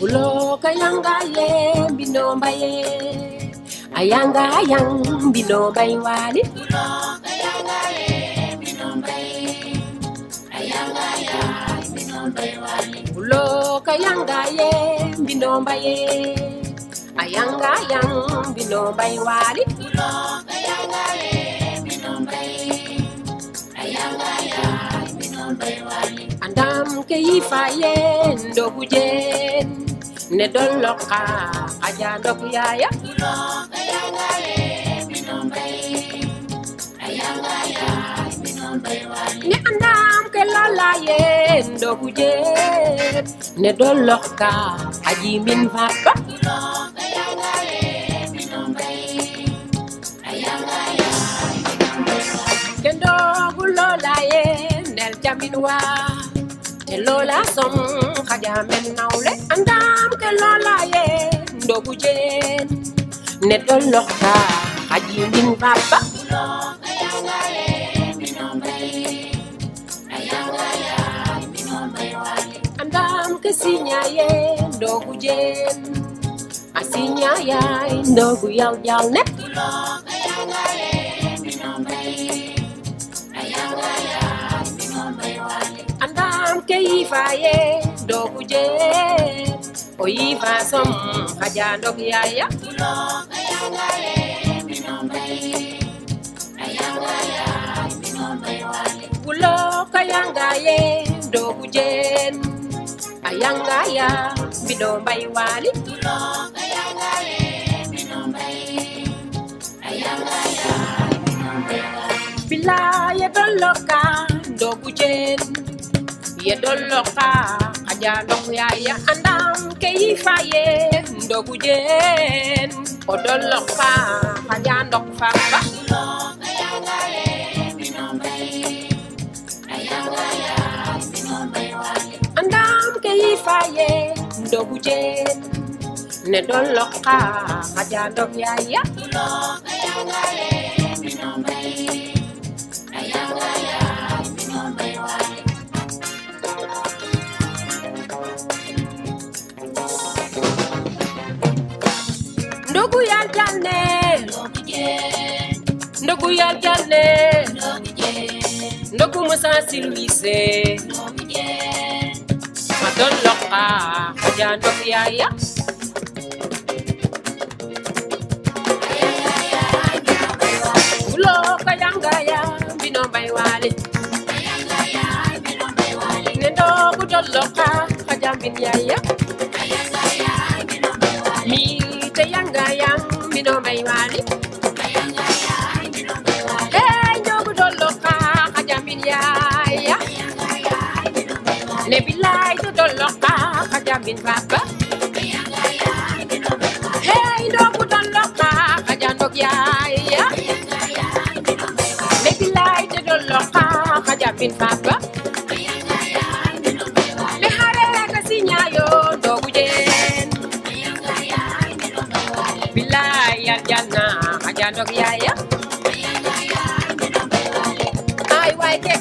Ulo kayanga ye binomba ye ayanga ayang binomba wali ulo kayanga ye binomba ye ayanga ayang binomba wali ulo kayanga ye binomba ye ayanga ayang binomba wali ulo kayanga ye binomba ye ayanga ayang binomba wali andam ke yifaye ndogujen ne doloka aja ndok yaya ulo kayanga ye binomba ye ayanga ayang binomba wali ne andam ke lala ye ndogujen ne doloka aji min papa ulo kayanga ye binomba ye ayanga ayang binomba wali kendo gulola ye nel jaminwa te lola som khaja men nawle andam ke lola ye ndogu jen ne doloka aji min papa ulo kayanga ye binomba ye ayanga ayang binomba wali andam ke sinya ye ndogu jen asinya ya ndogu yaw yaw ne ulo kayanga ye binomba ye ayanga ayang binomba wali andam ke yifaye ndogu jen o yifa som haja ndok yaya ulo kayanga ye binomba ye ayanga ayang binomba wali ulo kayanga ye ndogu jen ayanga ya binomba wali ulo kayanga ye binomba ye ayanga ayang binomba wali bilaye doloka ndogu jen ye doloka aja ndok yaya andam ke yifaye ndogu jen o doloka aja ndok papa ulo kayanga ye binomba ye ayanga ayang binomba wali andam ke yifaye ndogu jen ne doloka aja ndok yaya ulo kayanga ye binomba ye ayanga ayang binomba wali ndogu yal jalne ndogu jen ndogu yal jalne ndogu jen ndogu musa silwise ndogu jen madoloka aja ndok yaya ayanga ayang binomba wali ulo kayanga ya binomba wali ayanga ayang binomba wali ne ndogu doloka aja bin yaya ayanga ayang binomba wali mi te yanga yang binomba wali ayanga ayang binomba wali hey ndogu doloka aja bin yaya ayanga ayang binomba wali ne bilay doloka aja bin papa ayanga ayang binomba wali hey ndogu doloka aja ndok yaya ayanga ayang binomba wali ne bilay doloka aja bin papa ayanga ayang binomba wali ne hare ka sinyayo ndogu jen ayanga ayang binomba wali bilay yal jalna aja ndok yaya ayanga ayang binomba wali ay way tek